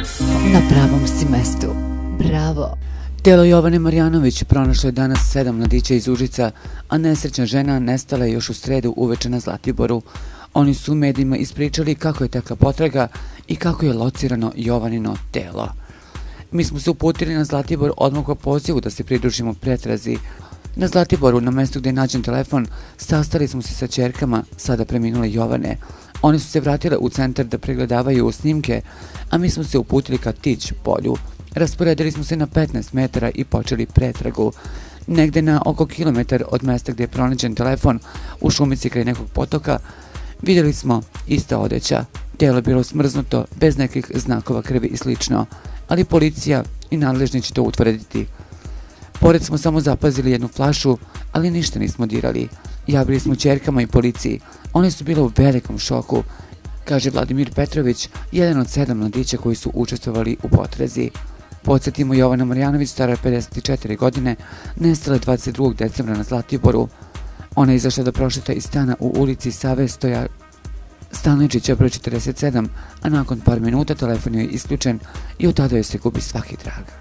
Na pravom si mestu. Bravo. Telo Jovane Marjanović pronašlo je danas 7 mladića iz Užica, a nesrećna žena nestala je još u sredu uveče na Zlatiboru. Oni su u medijima ispričali kako je tekla potraga i kako je locirano Jovanino telo. Mi smo se uputili na Zlatibor odmah po pozivu da se pridružimo pretrazi. Na Zlatiboru, na mestu gdje je nađen telefon, sastali smo se sa ćerkama sada preminule Jovane. One su se vratile u centar da pregledavaju snimke, a mi smo se uputili ka Tić polju. Rasporedili smo se na 15 metara i počeli pretragu. Negde na oko kilometar od mesta gdje je pronađen telefon, u šumici kraj nekog potoka, vidjeli smo ista odeća. Telo je bilo smrznuto, bez nekih znakova krvi i slično, ali policija i nadležni će to utvrditi. Pored smo samo zapazili jednu flašu, ali ništa nismo dirali. Javili smo ćerkama i policiji. One su bile u velikom šoku, kaže Vladimir Petrović, jedan od 7 mladića koji su učestvovali u potrazi. Podsjetimo, Jovana Marjanović, stara je 54 godine, nestala je 22. decembra na Zlatiboru. Ona je izašla da prošeta iz stana u ulici Save Stalničića broj 47, a nakon par minuta telefon joj je isključen i od tada joj se gubi svaki trag.